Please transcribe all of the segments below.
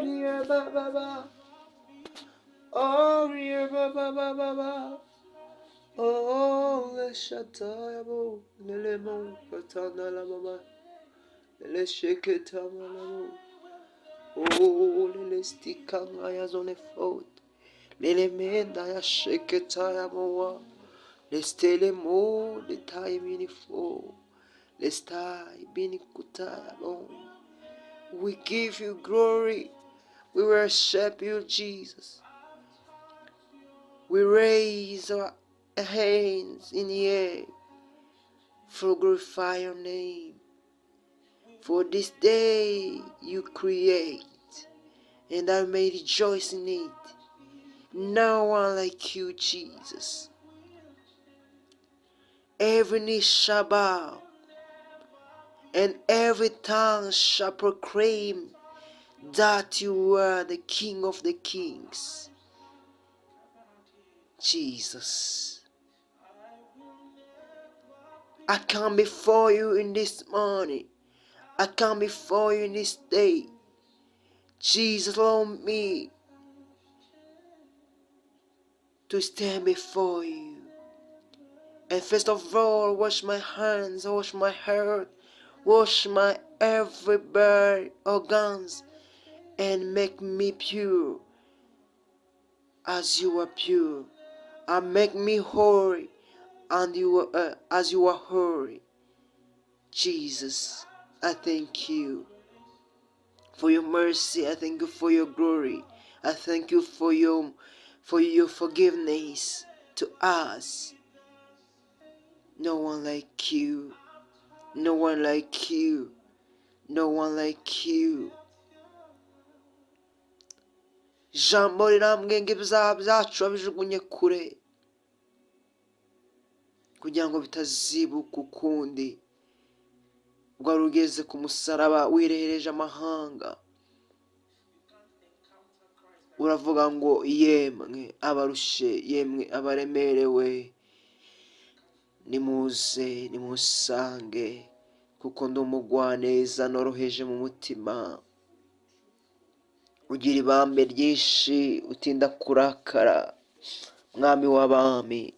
Oh, yeah, ba ba ba. Oh, yeah, ba ba ba ba ba. Oh, le shatayabo, lelemo, katana la mama, lele sheketama la. Oh, lele stikanga ya zone fot, lele menda ya sheketaya moa, lestele mo, le taimini fo, lestai bini kutaya bon. We give you glory. We worship you, Jesus. We raise our hands in the air for glorify your name. For this day you create, and I may rejoice in it. No one like you, Jesus. Every knee shall bow, and every tongue shall proclaim that you are the King of the kings. Jesus. I come before you in this morning. I come before you in this day. Jesus, allow me to stand before you. And first of all, wash my hands, wash my heart, wash my every body organs, and make me pure as you are pure, and make me holy and you are, as you are holy. Jesus, I thank you for your mercy. I thank you for your glory. I thank you for your forgiveness to us. No one like you. No one like you. No one like you. Ijambo rirambwiye ngo ibyaha byacu wabijugunye kure kugira ngo bitazibuka ukundi. Wari ugeze ku musaraba wirehereje amahanga, uravuga ngo: "Yemwe abarushe, yemwe abaremerewe, nimuze nimusange, kuko ndi umugwaneza noroheje mu mutima, ugira ibambe ryinshi, utinda kurakara." Mwami w'abami,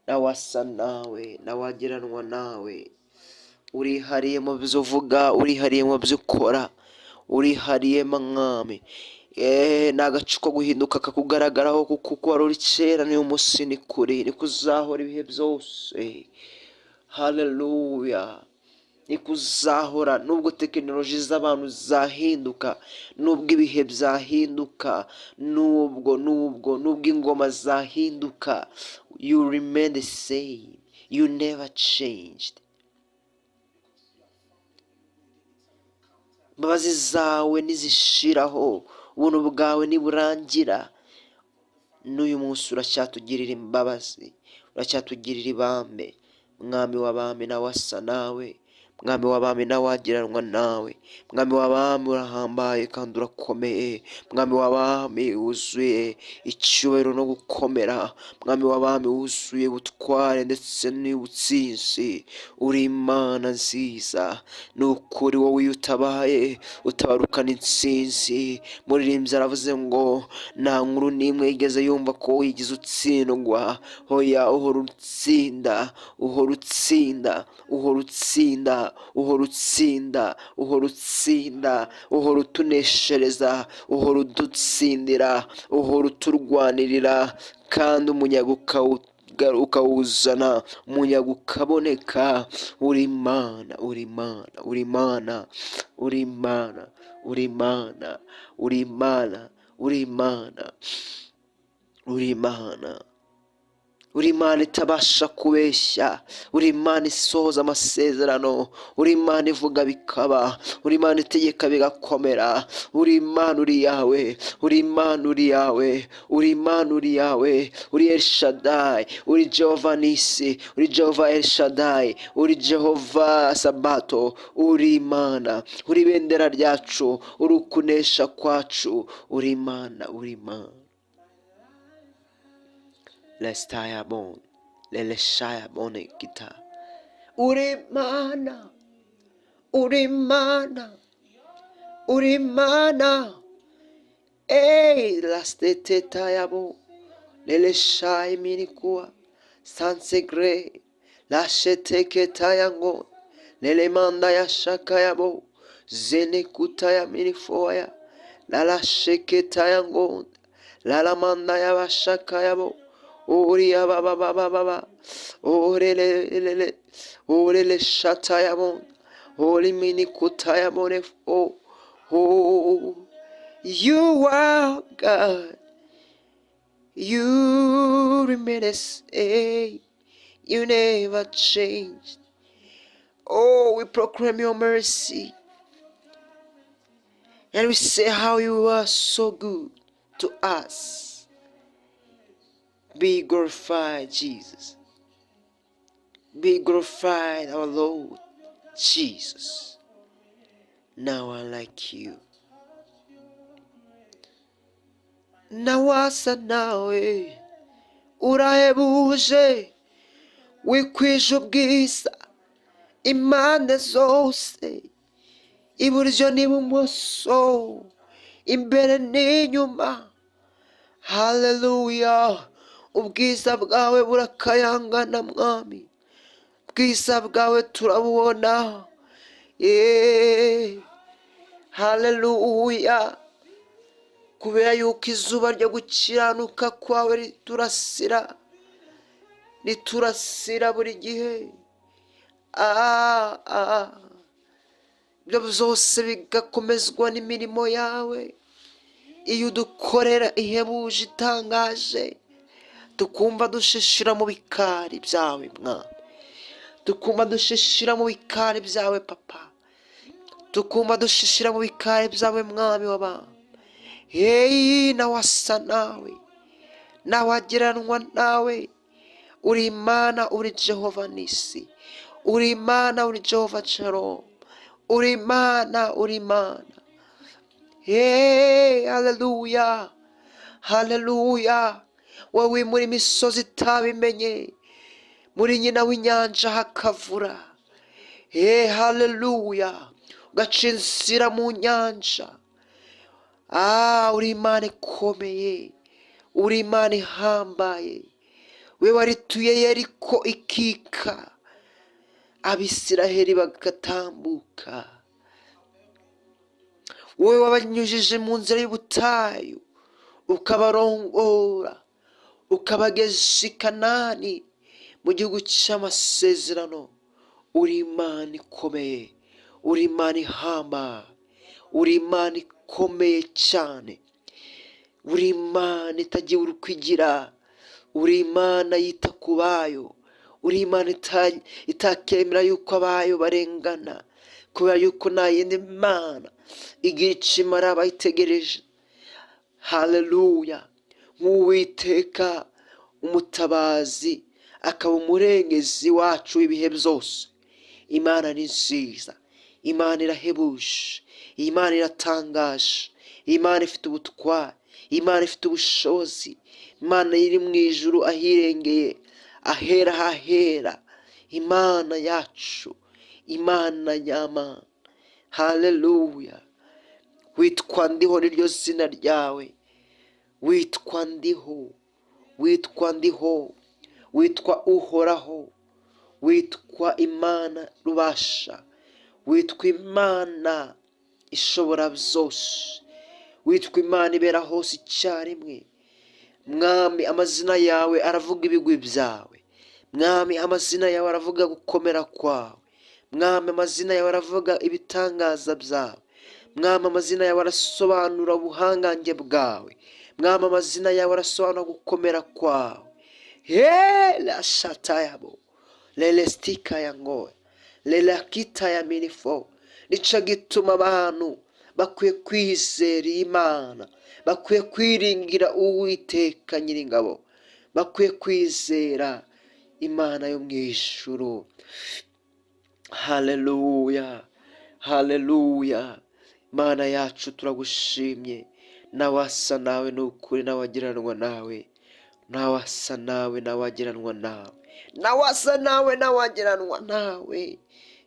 nawe asa nawe, nawe ageranwa nawe. Urihariye mu byo uvuga, urihariye mu byo ukora, urihariye, Mwami. Ni agacu ko guhinduka kakugaragaraho, kuko uko wari uri kera n'uyu munsi ni kuri, niko uzahora ibihe byose. Haleluya, niko uzahora. Nubwo tekinoloji z'abantu zahinduka, nubwo ibihe byahinduka, nubwo ingoma zahinduka, you remain the same, you never changed. Imbabazi zawe ntizishiraho, ubuntu bwawe ntiburangira. N'uyu munsi uracyatugirira imbabazi, uracyatugirira ibambe. Mwami w'abami, nawe asa nawe. Mwami w'abami, nawe wageranwa nawe. Mwami w'abami, urahambaye kandi urakomeye. Mwami w'abami, wuzuye icyubahiro no gukomera. Mwami w'abami, wuzuye ubutware ndetse n'ubutsinzi. Uri Imana nziza, ni ukuri. Wowe iyo utabaye, utabarukana intsinzi. Muririmbyi aravuze ngo nta nkuru n'imwe yigeze yumva ko wigeze utsindwa. Hoya, uhora utsinda, uhora utsinda, uhora utsinda, uhora utsinda, uhora utsinda, uhora utuneshereza, uhora udutsindira, uhora uturwanirira, kandi umuyaga ukawuzana, umuyaga ukaboneka. Uri Imana, uri Imana, uri Imana, uri Imana, uri Imana, uri Imana, uri Imana, uri Imana, uri Imana itabasha kubeshya, uri Imana isohoza amasezerano, uri Imana ivuga bikaba, uri Imana itegeka bigakomera. Uri Imana, uri Yawe, uri Imana, uri Yawe, uri Imana, uri Yawe, uri El Shaddai, uri Jehova Nisi, uri Jehova El Shaddai, uri Jehova Sabato. Uri Imana, uri ibendera ryacu, uri ukunesha kwacu. Uri Imana, uri Imana. Lestayabon, leleshayabone kita. Uri Imana, uri Imana, uri Imana. Ey, lasteteta yabo leleshai minikuwa sansegre lasheteketa yango lelemanda ya shaka yabo zenekuta ya minifoya lalasheketa yango lalamanda yabashaka yabo uriya baba baba baba orelelele orele shata yabo ori minikuta yabo oh, oh, you are God. You remain the same. You never changed. Oh, we proclaim your mercy. And we say how you are so good to us. Be glorified, Jesus. Be glorified, our Lord Jesus. No one like you. Nawasa nawe urahebuje, wikwije ubwiza impande zose, iburyo n'ibumoso, imbere n'inyuma. Haleluya! Ubwiza bwawe burakayangana, Mwami. Ubwiza bwawe turabubona. Yeee, haleluya! Kubera yuko izuba ryo gukiranuka kwawe riturasira, riturasira buri gihe. Ah, ibyo byose bigakomezwa n'imirimo yawe iyo udukorera ihebuje, itangaje, tukumva dushishira mu bikari byawe, Mwami, tukumva dushishira mu bikari byawe, Papa, tukumva dushishira mu bikari byawe, Mwami w'abami. Heyi, nawe asa nawe, nawe ageranwa nawe. Uri Imana, uri Jehova Nisi, uri Imana, uri Jehova Shalom, uri Imana, uri Imana. Hey, haleluya, haleluya! Wowe muri imisozi itabimenye, muri nyina w'inyanja hakavura. Hey, haleluya! Ugaca inzira mu nyanja. Ah, uri Imana ikomeye, uri Imana ihambaye. We warituye Yeriko ikika, Abisiraheli bagatambuka. Wowe wabanyujije mu nzira y'ubutayu, ukabarongora, ukabageza i Kanani, mu gihugu cy'amasezerano. Uri Imana ikomeye, uri Imana ihambaye, uri Imana ikomeye cyane, uri Imana itagira uko igira, uri Imana yita ku bayo, uri Imana itakemera yuko abayo barengana, kubera yuko nta yindi mana igira icyo imara abayitegereje. Haleluya! Nk'Uwiteka umutabazi akaba umurengezi wacu w'ibihe byose. Imana ni nziza, Imana irahebuje, Imana iratangaje, Imana ifite ubutwari, Imana ifite ubushobozi, Imana iri mu ijuru ahirengeye, ahera hahera, Imana yacu, Imana nyamana. Haleluya! Witwa Ndiho, niryo zina ryawe. Witwa Ndiho, witwa Ndiho, witwa Uhoraho, witwa Imana rubasha, witwa Imana ishobora byose, witwa Imana ibera hose icyarimwe. Mwami, amazina yawe aravuga ibigwi byawe. Mwami, amazina yawe aravuga gukomera kwawe. Mwami, amazina yawe aravuga ibitangaza byawe. Mwami, amazina yawe arasobanura ubuhangange bwawe. Mwami, amazina yawe arasobanura gukomera kwawe. Hela shatayabo lelestika ya ngoya lelakita ya minifo. Nicyo gituma abantu bakwiye kwizera Imana, bakwiye kwiringira Uwiteka Nyiringabo, bakwiye kwizera Imana yo mu ijuru. Haleluya, haleluya! Imana yacu, turagushimye. Nawe asa nawe, ni ukuri, nawe ageranwa nawe, nawe asa nawe, nawe ageranwa nawe, nawe asa nawe, nawe ageranwa nawe.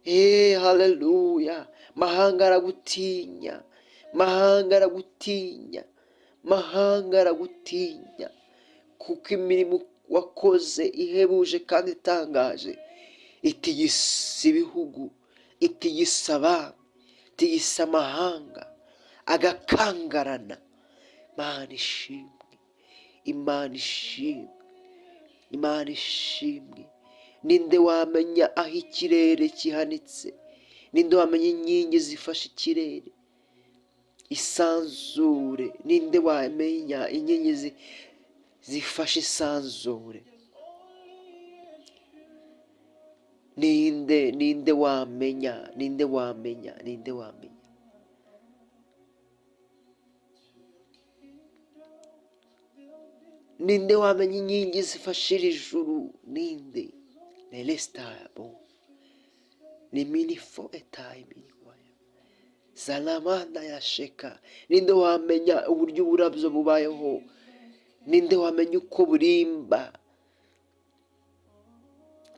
Eee, haleluya! Mahanga aragutinya, mahanga aragutinya. Mahanga aragutinya, kuko imirimo wakoze ihebuje kandi itangaje itigisa ibihugu, itigisa abami, itigisa amahanga agakangarana. Imana ishimwe, Imana ishimwe, Imana ishimwe. Ninde wamenya aho ikirere kihanitse? Ninde wamenya inkingi zifashe ikirere, isanzure? Ninde wamenya inkingi zifashe isanzure? Ninde, ninde wamenya, ninde wamenya, ninde wamenya? Ninde wamenya inkingi zifashe iri juru? Ninde? Lelestabo liminifo etayiminwaya zalamanda yasheka. Ninde wamenya uburyo uburabyo bubayeho? Ninde wamenya uko burimba?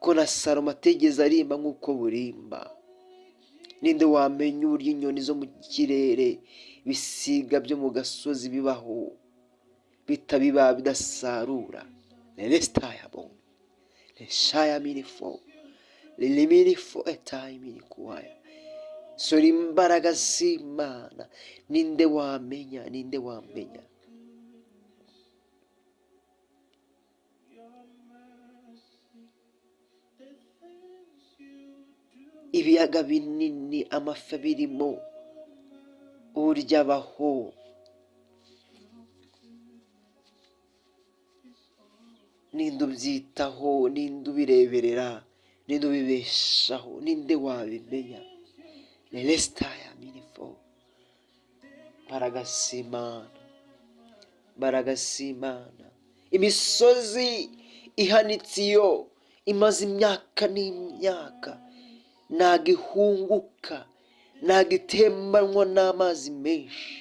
Ko na Salomo atigeze arimba nk'uko burimba. Ninde wamenya uburyo inyoni zo mu kirere, ibisiga byo mu gasozi bibaho bitabiba bidasarura? Lelestayabo leshaya minifo liliminifo etayiminikuwaya. Sora imbaraga z'Imana. Ninde wamenya? Ninde wamenya? Ibiyaga binini, amafi abirimo, uburyo abaho. Ninde ubyitaho? Ninde ubireberera? Ninde ubibeshaho? Ninde wabimenya? Lelestaya minifo. Mbaraga z'Imana, mbaraga z'Imana. Imisozi ihanitse iyo imaze imyaka n'imyaka ntago ihunguka, ntago itembanwa n'amazi menshi.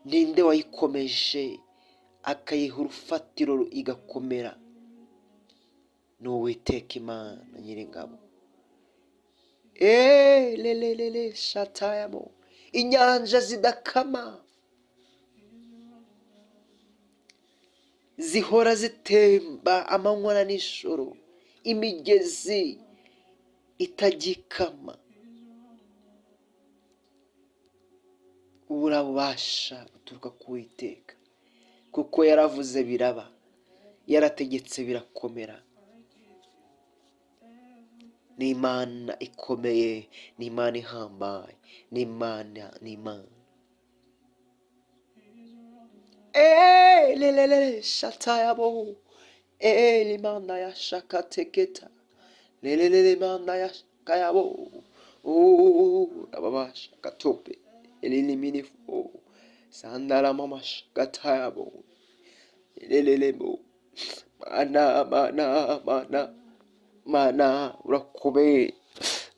Ninde wayikomeje akayiha urufatiro igakomera? Ni Uwiteka Imana Nyiringabo. Lelelele shatayamo. Inyanja zidakama zihora zitemba amanywa na nijoro, imigezi itagikama. Ubura bubasha buturuka ku Uwiteka, kuko yaravuze biraba, yarategetse birakomera. Ni Imana ikomeye, ni Imana ihambaye, ni Imana, ni Imana. Lelelele shatayabo limana ya shakateketa lelelele mana ya shakayabo rababa shakatope eliliminifo sandara mama shakatayabo lelelemo. Mana, mana, mana, mana urakomeye,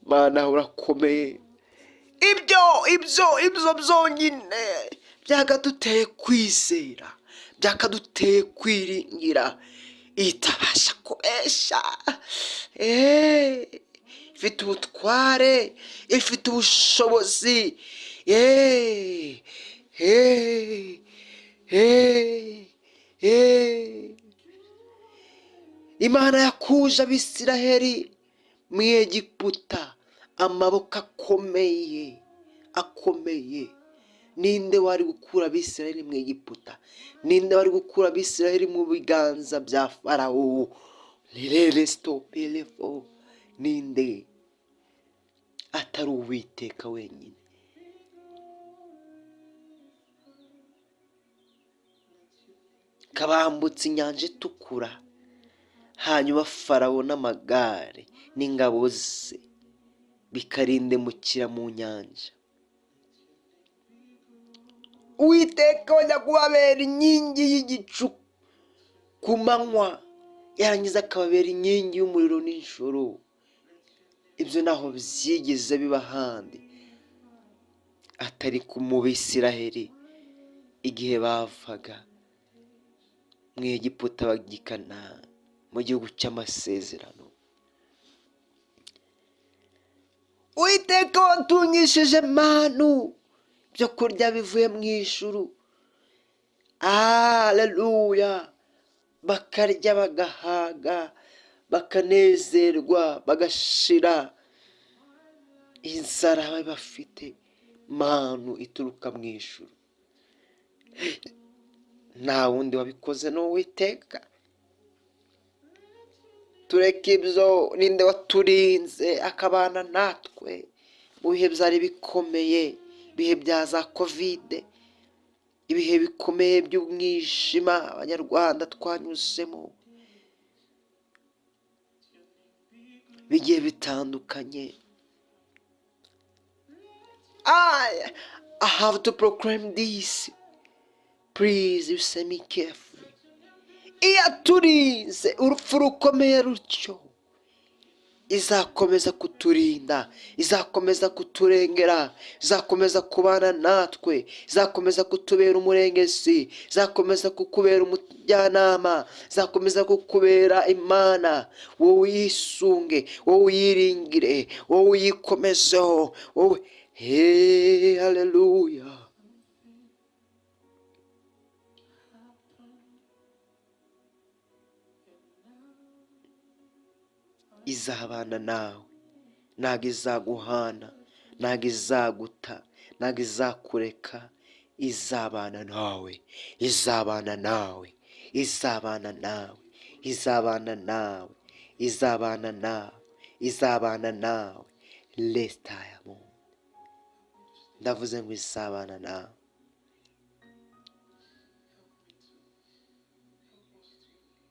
mana urakomeye. Ibyo, ibyo, ibyo byonyine byakaduteye kwizera, byakaduteye kwiringira itabasha kubesha. Ifite ubutware, ifite ubushobozi. Imana yakuje Abisiraheli mu Egiputa amaboko akomeye, akomeye. Ninde wari gukura Abisiraheli mu Egiputa? Ninde wari gukura Abisiraheli mu biganza bya Farawo? Rirere sitopelefo. Ninde atari Uwiteka wenyine? Kabambutse inyanja itukura, hanyuma Farawo n'amagare n'ingabo ze bikarindimukira mu nyanja. Uwiteka wajya kubabera inkingi y'igicu ku manywa, yarangiza akababera inkingi y'umuriro nijoro. Ibyo ntaho byigeze biba ahandi atari ku mu Bisiraheli igihe bavaga mu Egiputa bajya i Kanani, mu gihugu cy'amasezerano. Uwiteka watungishije manu Ibyo kurya bivuye mu ijuru, aleluya! Bakarya bagahaga, bakanezerwa, bagashira inzara bari bafite. Manu ituruka mu ijuru, nta wundi wabikoze, ni Uwiteka. Tureke ibyo, ninde waturinze akabana natwe mu bihe byari bikomeye, ibihe bya za COVID, ibihe bikomeye by'umwijima Abanyarwanda twanyuzemo bigiye bitandukanye? I have to proclaim this. Please listen me carefully. Iyo aturinze urupfu rukomeye rutyo, izakomeza kuturinda, izakomeza kuturengera, izakomeza kubana natwe, izakomeza kutubera umurengezi, izakomeza kukubera umujyanama, izakomeza kukubera Imana. Wowe uyisunge, wowe uyiringire, wowe uyikomezeho, wowe. He, haleluya! Izabana nawe, ntabwo izaguhana, ntabwo izaguta, ntabwo izakureka. Izabana nawe, izabana nawe, izabana nawe, izabana nawe, izabana nawe, izabana nawe. Lesitayamo, ndavuze ngo izabana nawe.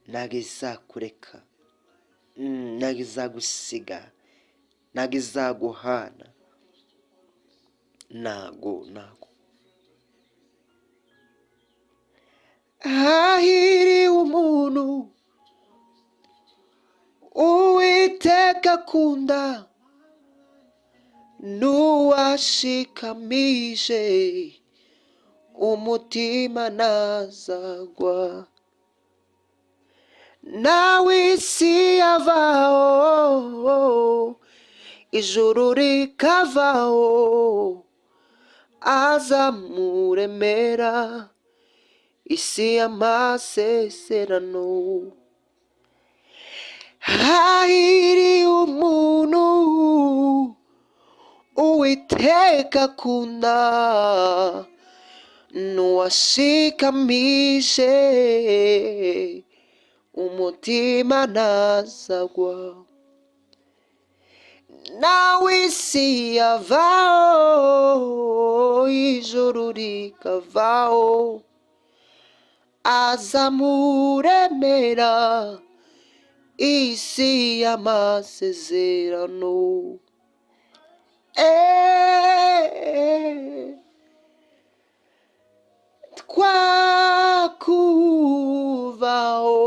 Ntabwo izakureka, ntabwo izagusiga, ntabwo izaguhana, ntago, ntago. Hahiriwe umuntu Uwiteka akunda n'uwashikamije umutima, ntazagwa. Nawe isi yavaho, ijuru rikavaho, azamuremera isi y'amasezerano. Hahiriwe umuntu Uwiteka akunda n'uwashikamije umutima, ntazagwa. Nawe isi yavaho, ijuru rikavaho, azamuremera isi y'amasezerano. Twakuvaho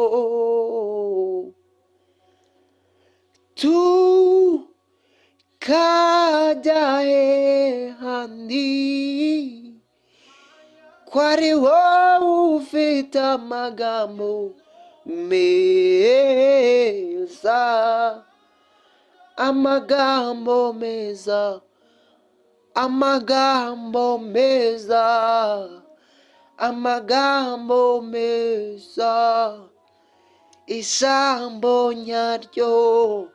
tukajya he handi, ko ari wowe ufite amagambo meza, amagambo meza, amagambo meza, amagambo meza, ijambo nyaryo,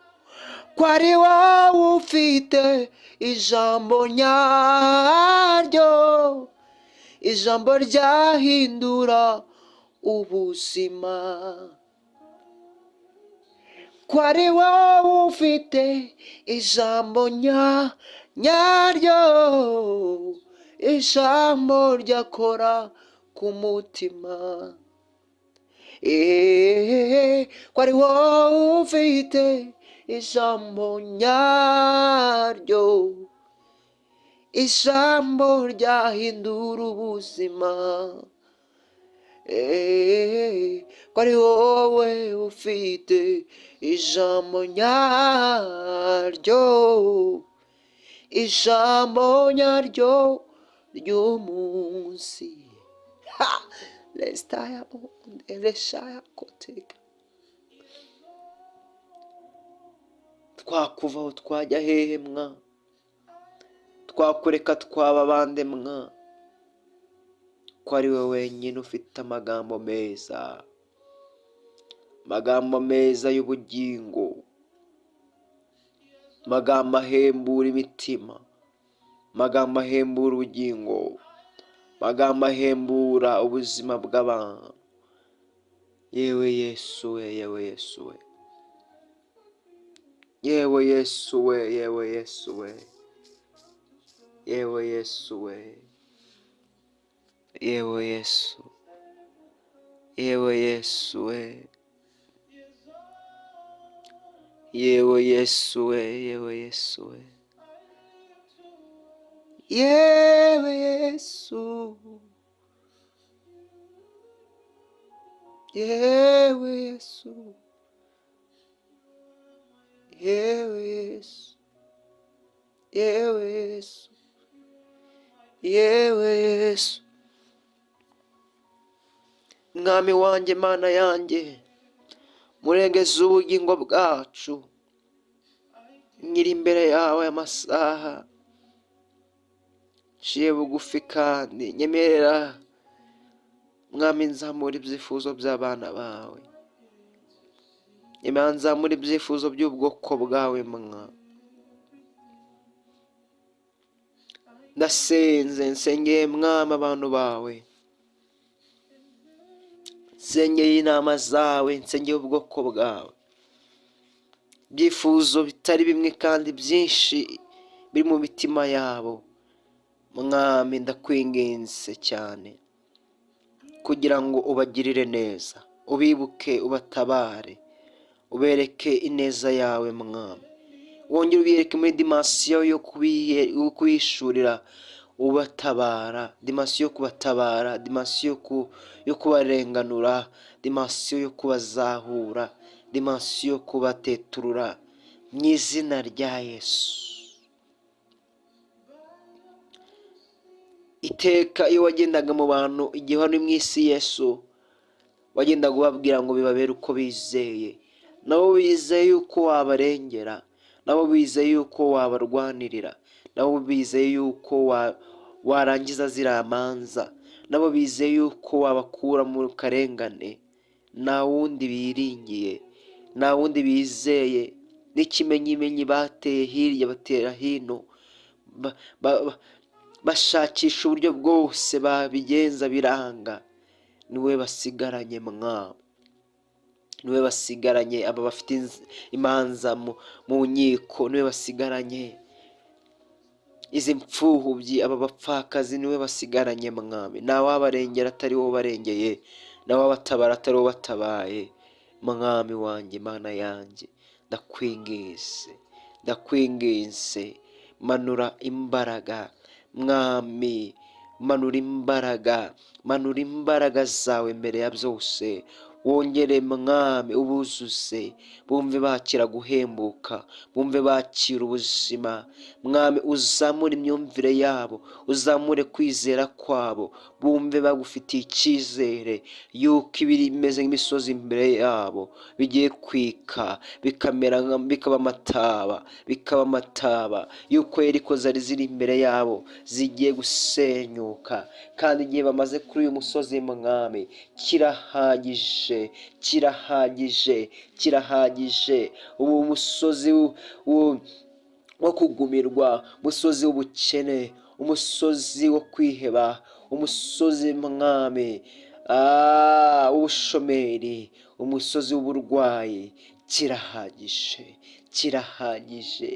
ko ari wowe ufite ijambo nyaryo, ijambo ryahindura ubuzima, ko ari wowe ufite ijambo nyaryo, ijambo ryakora ku mutima, ko ari wowe ufite ijambo nyaryo, ijambo ryahindura ubuzima, ko ari wowe ufite ijambo nyaryo, ijambo nyaryo ry'umunsi. Ha, lesitaya reshaya koteka. Twakuvaho twajya hehe mwa? Twakureka twaba bande mwa, ko ari we wenyine ufite amagambo meza, amagambo meza y'ubugingo, amagambo ahembura imitima, amagambo ahembura ubugingo, amagambo ahembura ubuzima bw'abantu. Yewe Yesu we, yewe Yesu we, yewe Yesu we, yewe Yesu we, yewe Yesu we, yewe Yesu, yewe Yesu we, yewe Yesu we, yewe Yesu we, yewe Yesu, yewe Yesu, yewe Yesu, yewe Yesu, yewe Yesu. Mwami wanjye, Mana yanjye, murengeze ubugingo bwacu, nyiri imbere yawe amasaha, nciye bugufi kandi nyemerera Mwami nzamura ibyifuzo by'abana bawe, nyemerera nzamura ibyifuzo by'ubwoko bwawe mwa. Ndasenze, nsengeye Mwami abantu bawe, nsengeye inama zawe, nsengeye ubwoko bwawe. Ibyifuzo bitari bimwe kandi byinshi biri mu mitima yabo, Mwami ndakwinginze cyane kugira ngo ubagirire neza, ubibuke, ubatabare, ubereke ineza yawe Mwami, wongere ubiyereke muri dimansiyo yo kubihishurira, ubatabara, dimansiyo yo kubatabara, dimansiyo yo kubarenganura, dimansiyo yo kubazahura, dimansiyo yo kubateturura, mu izina rya Yesu. Iteka iyo wagendaga mu bantu igihe wari mu isi Yesu, wagendaga ubabwira ngo bibabere uko bizeye, nabo bizeye yuko wabarengera, nabo bizeye yuko wabarwanirira, nabo bizeye yuko warangiza ziriya manza, nabo bizeye yuko wabakura mu karengane. Nta wundi biringiye, nta wundi bizeye, n'ikimenyimenyi bateye hirya batera hino, bashakisha uburyo bwose babigenza biranga, niwe basigaranye Mwami, niwe basigaranye. Aba bafite imanza mu nkiko niwe basigaranye, izi mfubyi, aba bapfakazi niwe basigaranye Mwami. Ntawabarengera atari wowe ubarengeye, ntawabatabara atari wowe ubatabaye. Mwami wanjye, Mana yanjye, ndakwinginze, ndakwinginze, manura imbaraga Mwami, manura imbaraga, manura imbaraga zawe mbere ya byose, wongere Mwami ubuzuze, bumve bakira guhembuka, bumve bakira ubuzima. Mwami uzamure imyumvire yabo, uzamure kwizera kwabo, bumve bagufitiye icyizere yuko ibiri bimeze nk'imisozi imbere yabo bigiye kwika, bikamera bikaba amataba, bikaba amataba, yuko Yeriko zari ziri imbere yabo zigiye gusenyuka. Kandi igihe bamaze kuri uyu musozi Mwami kirahagije, kirahagije, kirahagije. Ubu musozi wo kugumirwa, umusozi w'ubukene, umusozi wo kwiheba, umusozi Mwami w'ubushomeri, umusozi w'uburwayi, kirahagije, kirahagije.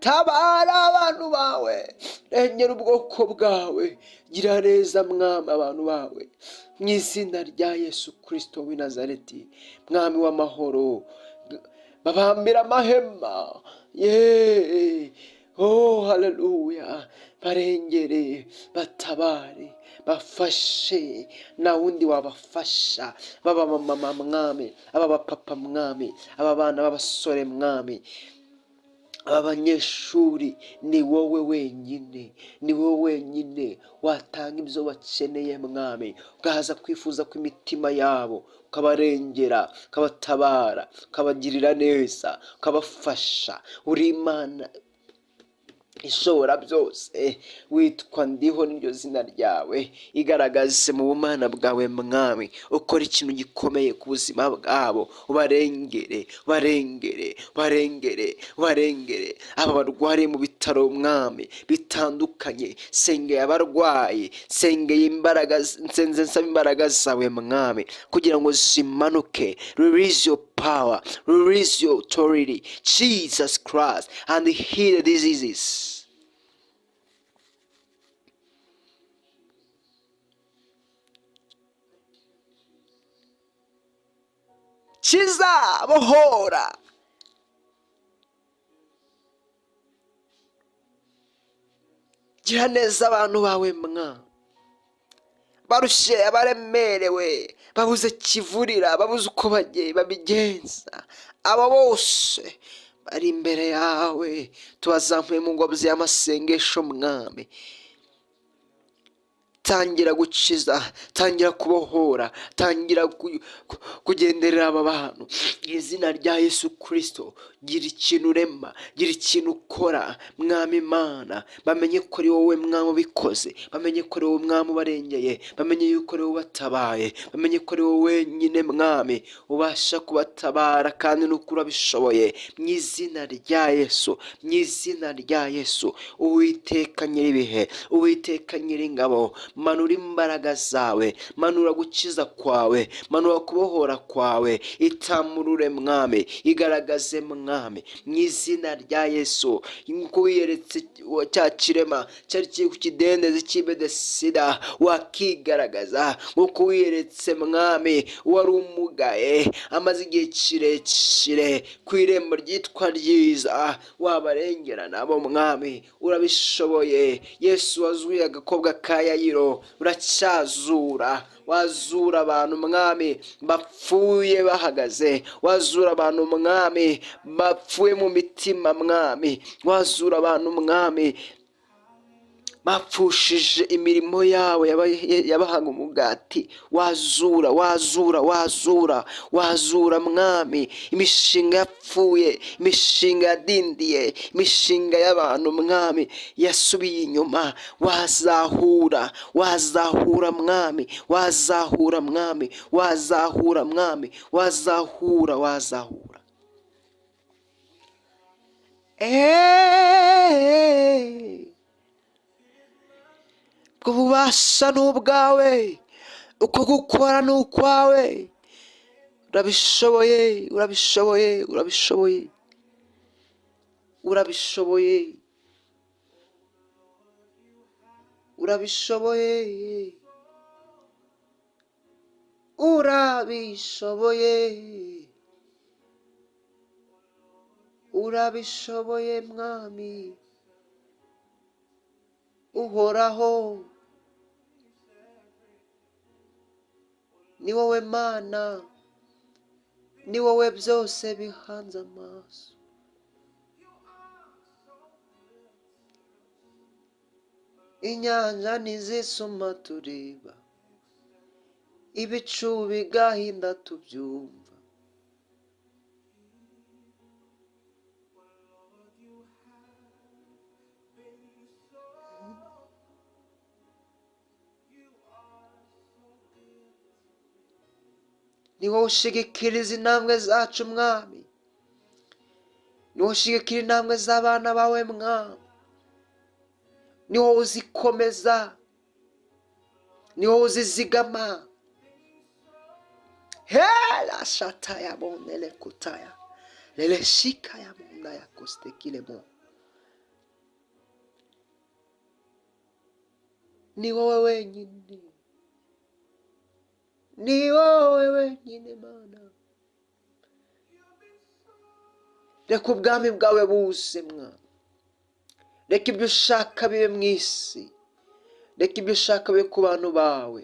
Tabara abantu bawe, rengera ubwoko bwawe, gira neza Mwami abantu bawe, mu izina rya Yesu Kristo w'i Nazareti, Mwami w'amahoro. Babambira amahema, ye oh haleluya, barengere, batabare, bafashe, nta wundi wabafasha. Baba mama Mwami, aba bapapa Mwami, aba bana b'abasore Mwami, aba banyeshuri, ni wowe wenyine, ni wowe wenyine watanga ibyo bakeneye Mwami, ugahaza kwifuza kw'imitima yabo, ukabarengera, ukabatabara, ukabagirira neza, ukabafasha. Uri Imana. Ishobora byose, witwa Ndiho n'iryo zina ryawe. Igaragaze mu bumana bwawe Mwami, ukora ikintu gikomeye ku buzima bwabo, ubarengere, ubarengere, ubarengere, ubarengere. Aba barwariye mu bitaro Mwami bitandukanye, sengeye abarwayi, sengeye imbaraga, nsenze nsaba imbaraga zawe Mwami kugira ngo zimanuke. Release your power, release your authority, Jesus Christ, and heal the diseases. Kiza, bohora, gira neza abantu bawe mwa barushye, abaremerewe, babuze kivurira, babuze uko babigenza. Abo bose bari imbere yawe, tubazamuye mu ngobyi y'amasengesho Mwami. Tangira gukiza, tangira kubohora, tangira kugenderera aba bantu mu izina rya Yesu Kirisito. Gira ikintu urema, gira ikintu ukora Mwami Imana, bamenye ko ari wowe Mwami ubikoze, bamenye ko ari wowe Mwami ubarengeye, bamenye yuko ari wowe ubatabaye, bamenye ko ari wowe wenyine Mwami ubasha kubatabara, kandi n'uko urabishoboye mu izina rya Yesu, mu izina rya Yesu. Uwiteka nyir'ibihe, Uwiteka nyir'ingabo, manura imbaraga zawe, manura gukiza kwawe, manura kubohora kwawe, itamurure Mwami, igaragaze Mwami mu izina rya Yesu. Nk'uko wiyeretse cya kirema cyari kiri ku kidendezi cy'i Betesida, wakigaragaza. Nk'uko wiyeretse Mwami wari umugaye amaze igihe kirekire ku irembo ryitwa Ryiza, wabarengera nabo Mwami, urabishoboye. Yesu wazuye agakobwa ka Yayiro, uracyazura, wazura abantu Mwami bapfuye bahagaze, wazura abantu Mwami bapfuye mu mitima Mwami, wazura abantu Mwami bapfushije imirimo yabo yabahaga umugati, wazura, wazura, wazura, wazura Mwami imishinga yapfuye, imishinga yadindiye, imishinga y'abantu Mwami yasubiye inyuma, wazahura, wazahura Mwami, wazahura Mwami, wazahura Mwami, wazahura, wazahura. Ubwo bubasha ni ubwawe, uko gukora ni ukwawe, urabishoboye, urabishoboye, urabishoboye, urabishoboye, urabishoboye, urabishoboye, urabishoboye Mwami uhoraho, ni wowe Mana, ni wowe byose bihanze amaso. Inyanja ntizisuma tureba, ibicu bigahinda tubyumva. Ni wowe ushigikiriza intambwe zacu Mwami, ni wowe ushigikira intambwe z'abana bawe Mwami, ni wowe uzikomeza, ni wowe uzizigama. Hela shataya bonele kutaya lele shika ya munda ya kostekile mo. Ni wowe wenyine, ni wowe wenyine Mana. Reka ubwami bwawe buze Mwami, reka ibyo ushaka bibe mu isi, reka ibyo ushaka bibe ku bantu bawe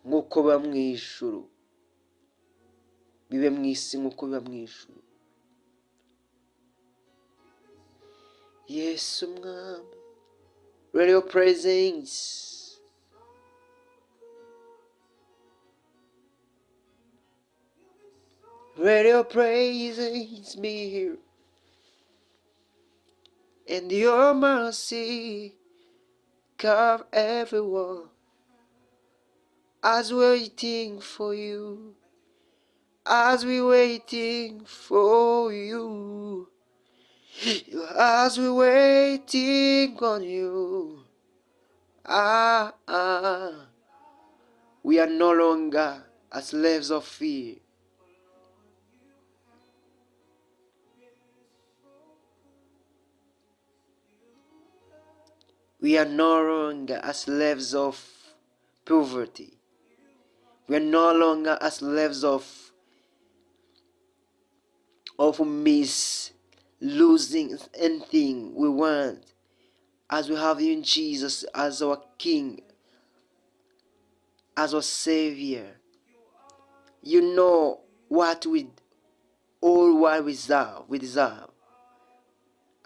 nk'uko biba mu ijuru, bibe mu isi nk'uko biba mu ijuru. Yesu Mwami, let your presence Let your presence be here and your mercy cover everyone as waiting for you, as we waiting for you, as we waiting on you. Ah, ah. We are no longer as slaves of fear. We are no longer as slaves of poverty. We are no longer as slaves of miss losing anything we want, as we have in Jesus as our King, as our Savior. You know what we all what we deserve.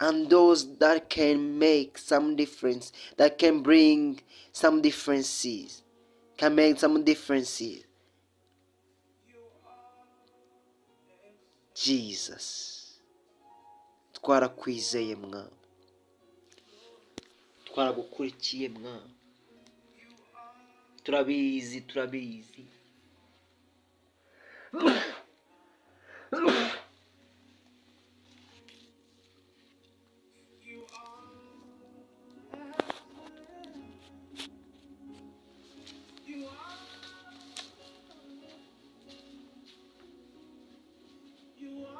And those that can make some difference, that can bring some differences, can make some differences. Jesus, twarakwizeye Mwami, twaragukurikiye Mwami, turabizi, turabizi. You are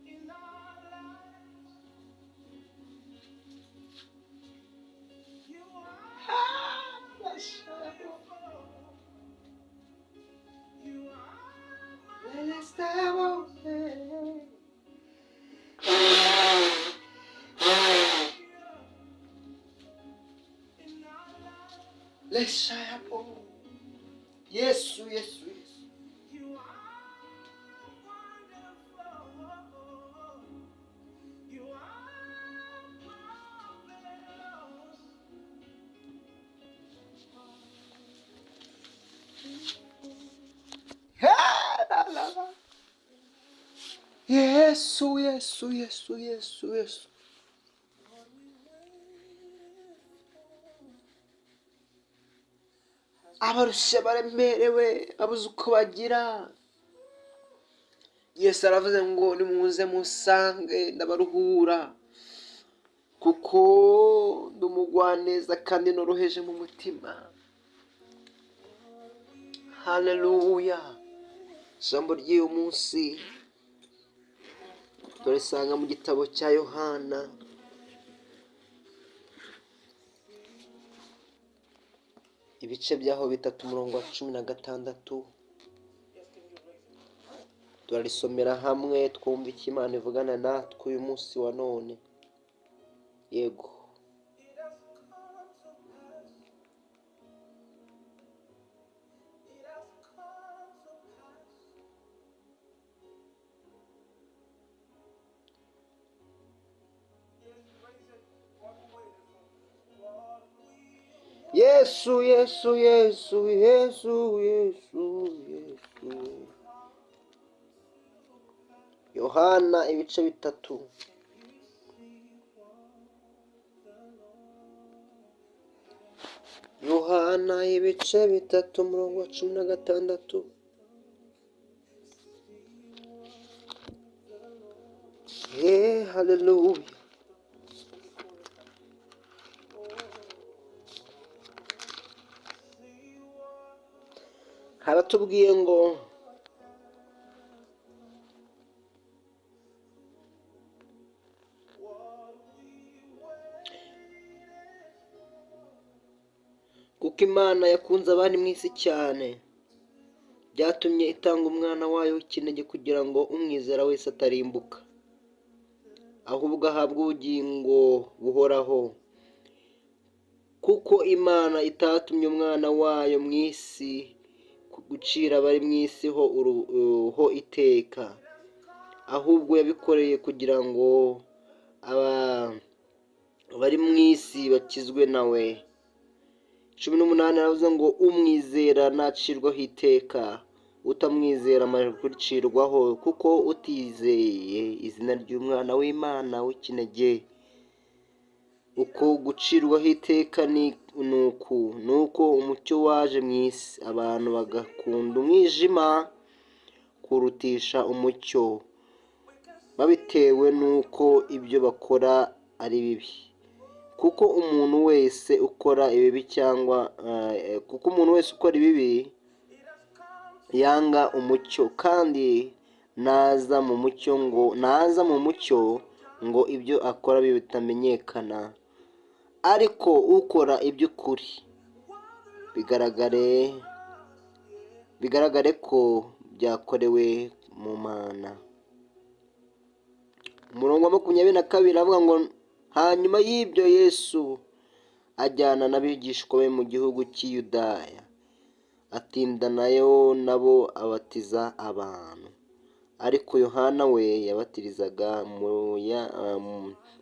in our lives. You are beautiful. You are marvelous. In our lives. Leshayapo. Yesu, Yesu, Yesu. You are wonderful. You are marvelous. La, la, la. Yesu, Yesu, Yesu, Yesu, Yesu. What we waited for has Abarushye, baremerewe, babuze uko bagira, Yesu aravuze ngo: "Nimuze musange, ndabaruhura, kuko ndi umugwaneza kandi noroheje mu mutima." Haleluya! Ijambo ry'uyu munsi turisanga mu gitabo cya Yohana, ibice byaho 3, umurongo wa 16. Turarisomera hamwe, twumva icyo Imana ivugana natwe uyu munsi wa none. Yego. It has come to pass. It has come to pass. Yes, raise it. What we waited for. What we Yesu, Yesu, Yesu, Yesu, Yesu, Yesu. Yohana ibice 3. Can you see what the Lord Yohana ibice 3, umurongo wa 16. See what the Lord He haleluya! See what Haratubwiye ngo: What we waited for. "Kuko Imana yakunze abari mu isi cyane, byatumye itanga umwana wayo w'ikinege, kugira ngo umwizera wese atarimbuka, ahubwo ahabwe ubugingo buhoraho. Kuko Imana itatumye umwana wayo mu isi gucira abari mu isi ho iteka, ahubwo yabikoreye kugira ngo abari mu isi bakizwe nawe." 18 aravuze ngo umwizera ntacirwaho iteka, utamwizera amaze gucirwaho kuko utizeye izina ry'umwana w'Imana w'ikinege. Uko gucirwaho iteka ni uku: ni uko umucyo waje mu isi, abantu bagakunda umwijima kurutisha umucyo, babitewe n'uko ibyo bakora ari bibi. Kuko umuntu wese ukora ibibi cyangwa kuko umuntu wese ukora ibibi yanga umucyo, kandi ntaza mu mucyo ngo ibyo akora bitamenyekana. Ariko ukora iby'ukuri bigaragare ko byakorewe mu Mana. Umurongo wa 22 avuga ngo: "Hanyuma y'ibyo Yesu ajyana n'abigishwa be mu gihugu cy'i Yudaya, atindanayo nabo abatiza abantu. Ariko Yohana we yabatirizaga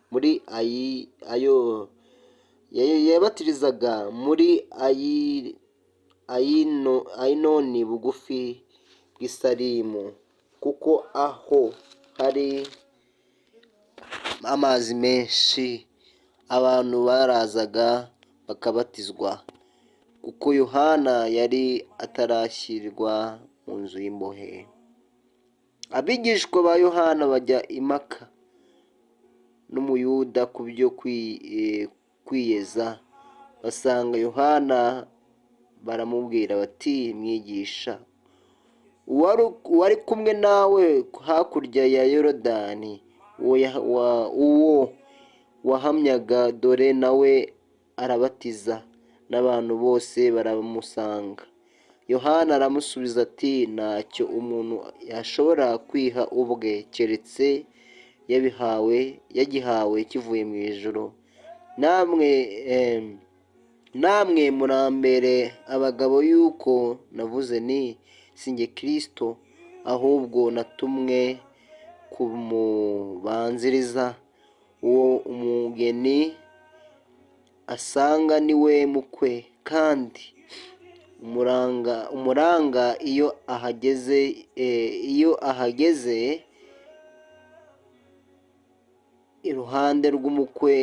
muri ayi ayo yabatirizaga muri Ayinoni bugufi bw'Isalimu, kuko aho hari amazi menshi, abantu barazaga bakabatizwa, kuko Yohana yari atarashyirwa mu nzu y'imbohe." Abigishwa ba Yohana bajya impaka n'Umuyuda ku byo kwiyeza. Basanga Yohana baramubwira bati: "Mwigisha, uwari kumwe nawe hakurya ya Yorodani, uwo wahamyaga, dore nawe arabatiza, n'abantu bose baramusanga." Yohana aramusubiza ati: "Ntacyo umuntu yashobora kwiha ubwe keretse yabihawe yagihawe kivuye mu ijuru. Namwe murambere abagabo yuko navuze nti: 'Sinjye Kirisito, ahubwo natumwe kumubanziriza.' Uwo umugeni asanga ni we mukwe, kandi umuranga iyo ahageze iruhande rw'umukwe,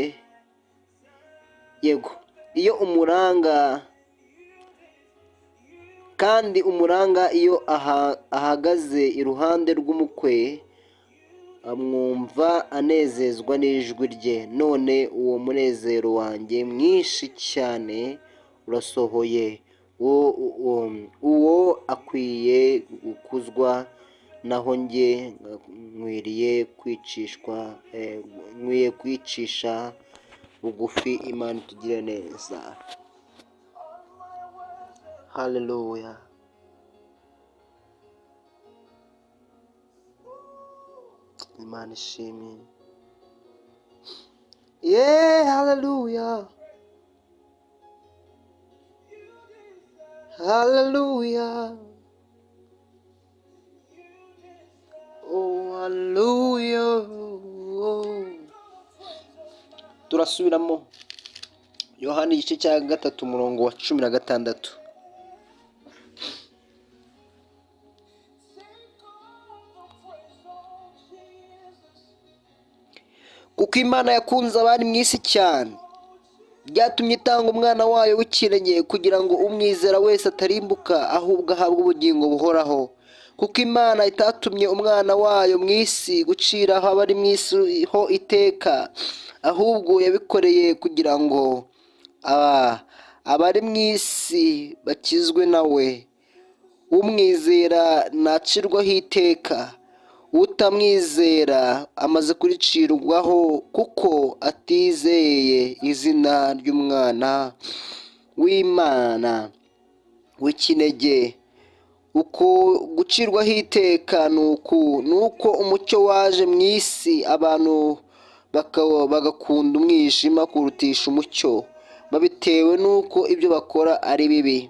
yego, iyo umuranga kandi umuranga iyo ahagaze iruhande rw'umukwe, amwumva anezezwa n'ijwi rye. None uwo munezero wanjye mwinshi cyane urasohoye. Uwo akwiye gukuzwa, naho njye nkwiye kwicisha bugufi." Imana itugire neza. Haleluya! Imana ishimwe. Ye, haleluya, haleluya! Oh, haleluya! Turasubiramo Yohani igice cya 3, umurongo wa 16. Take all the praise, oh Jesus. Kuko Imana yakunze abari mu isi cyane, byatumye itanga umwana wayo w'ikinege, kugira ngo umwizera wese atarimbuka, ahubwo ahabwe ubugingo buhoraho. Kuko Imana itatumye umwana wayo mu isi guciraho abari mu isi ho iteka, ahubwo yabikoreye kugira ngo abari mu isi bakizwe nawe. Umwizera ntacirwaho iteka, utamwizera amaze kuricirwaho, kuko atizeye izina ry'umwana w'Imana w'ikinege. Uko gucirwaho iteka ni uku: ni uko umucyo waje mu isi, abantu bagakunda umwijima kurutisha umucyo, babitewe n'uko ibyo bakora ari bibi.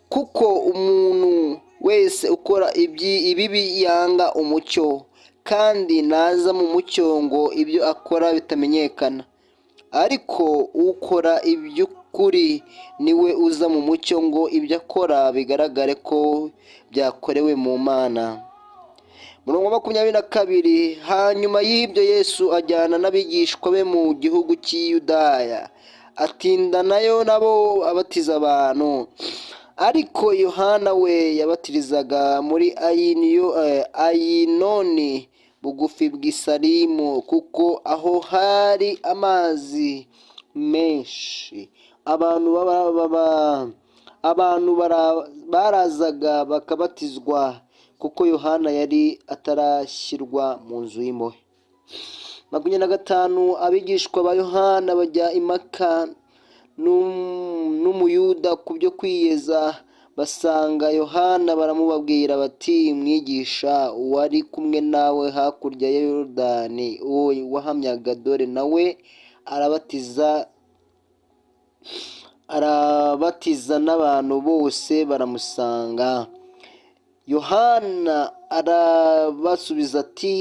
Kuko umuntu wese ukora ibibi yanga umucyo, kandi ntaza mu mucyo ngo ibyo akora bitamenyekana. Ariko ukora iby'ukuri Ukuri niwe uza mu mucyo ngo ibyo akora bigaragare ko byakorewe mu Mana. Murongo wa 22: Hanyuma y'ibyo Yesu ajyana n'abigishwa be mu gihugu cy'i Yudaya, atindanayo nabo abatiza abantu. Ariko Yohana we yabatirizaga muri Ayinoni bugufi bw'i Salimu, kuko aho hari amazi menshi. Abantu barazaga bakabatizwa, kuko Yohana yari atarashyirwa mu nzu y'imbohe. 25: Abigishwa ba Yohana bajya impaka n'Umuyuda ku byo kwiyeza. Basanga Yohana baramubabwira bati: "Mwigisha, uwari kumwe nawe hakurya ya Yorodani, uwo wahamyaga, dore nawe arabatiza n'abantu bose baramusanga." Yohana arabasubiza ati: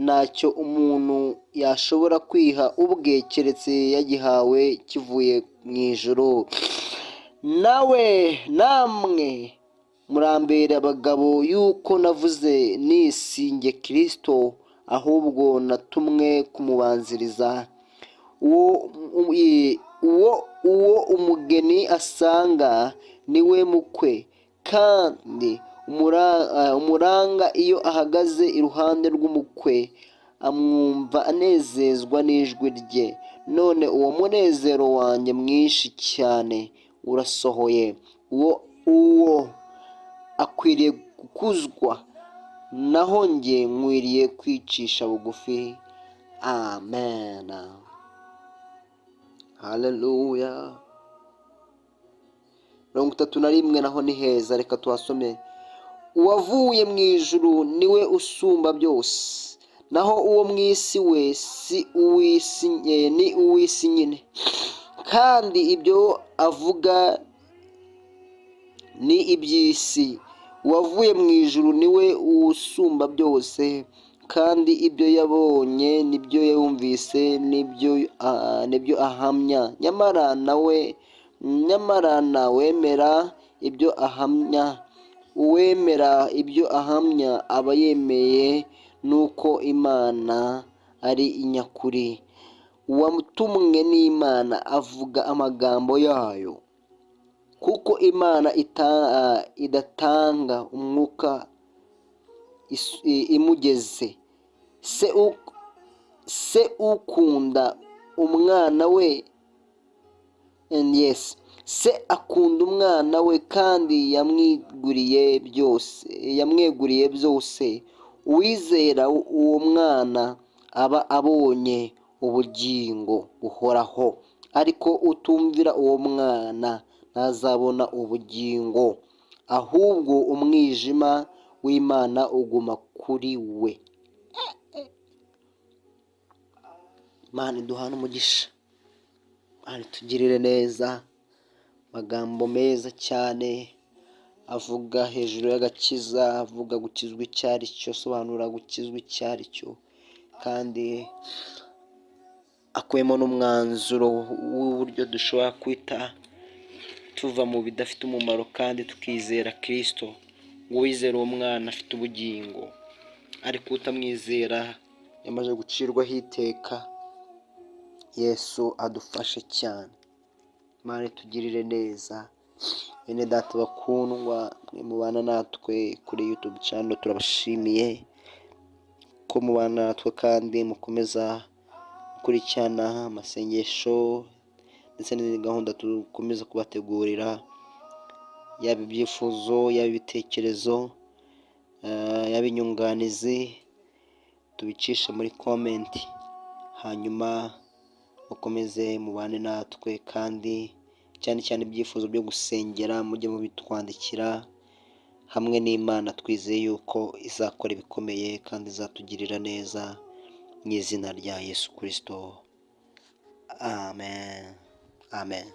"Ntacyo umuntu yashobora kwiha ubwe keretse yagihawe kivuye mu ijuru. Nawe namwe murambera abagabo yuko navuze nti 'Si jye Kristo, ahubwo natumwe kumubanziriza.' Uwo umugeni asanga niwe mukwe, kandi umuranga iyo ahagaze iruhande rw'umukwe amwumva anezezwa n'ijwi rye. None uwo munezero wanjye mwinshi cyane urasohoye. Uwo akwiriye gukuzwa, naho njye nkwiriye kwicisha bugufi." Amen, haleluya. 31 naho ni heza, reka tuhasome. Uwavuye mu ijuru niwe usumba byose, naho uwo mu isi we si uw'isi, ni uw'isi nyine, kandi ibyo avuga ni iby'isi. Uwavuye mu ijuru niwe usumba byose, kandi ibyo yabonye nibyo yumvise nibyo ahamya, nyamara ntawemera ibyo ahamya. Uwemera ibyo ahamya aba yemeye n'uko Imana ari inyakuri. Uwatumwe n'Imana avuga amagambo yayo, kuko Imana idatanga umwuka imugeze. Se ukunda umwana we, yes, Se akunda umwana we kandi yamwiguriye byose, yamweguriye byose. Uwizera uwo mwana aba abonye ubugingo buhoraho, ariko utumvira uwo mwana ntazabona ubugingo, ahubwo umwijima w'Imana uguma kuri we. Imana iduhane umugisha, Imana itugirire neza. Amagambo meza cyane avuga hejuru y'agakiza, avuga gukizwa icyo ari cyo, asobanura gukizwa icyo ari cyo, kandi akubiyemo n'umwanzuro w'uburyo dushobora kwita tuva mu bidafite umumaro kandi tukizera Kirisito. Ngo uwizera uwo mwana afite ubugingo, ariko utamwizera yamaze gucirwaho iteka. Yesu adufashe cyane, Imana itugirire neza. Bene data bakundwa, mwe mubana natwe kuri YouTube channel, turabashimiye ko mubana natwe kandi mukomeza gukurikirana amasengesho ndetse n'izindi gahunda dukomeza kubategurira, yaba ibyifuzo, yaba ibitekerezo, yaba inyunganizi, tubicishe muri comment, hanyuma mukomeze mubane natwe. Kandi cyane cyane ibyifuzo byo gusengera mujye mubitwandikira. Hamwe n'Imana twizeye yuko izakora ibikomeye kandi izatugirira neza mu izina rya Yesu Kirisito, amen, amen.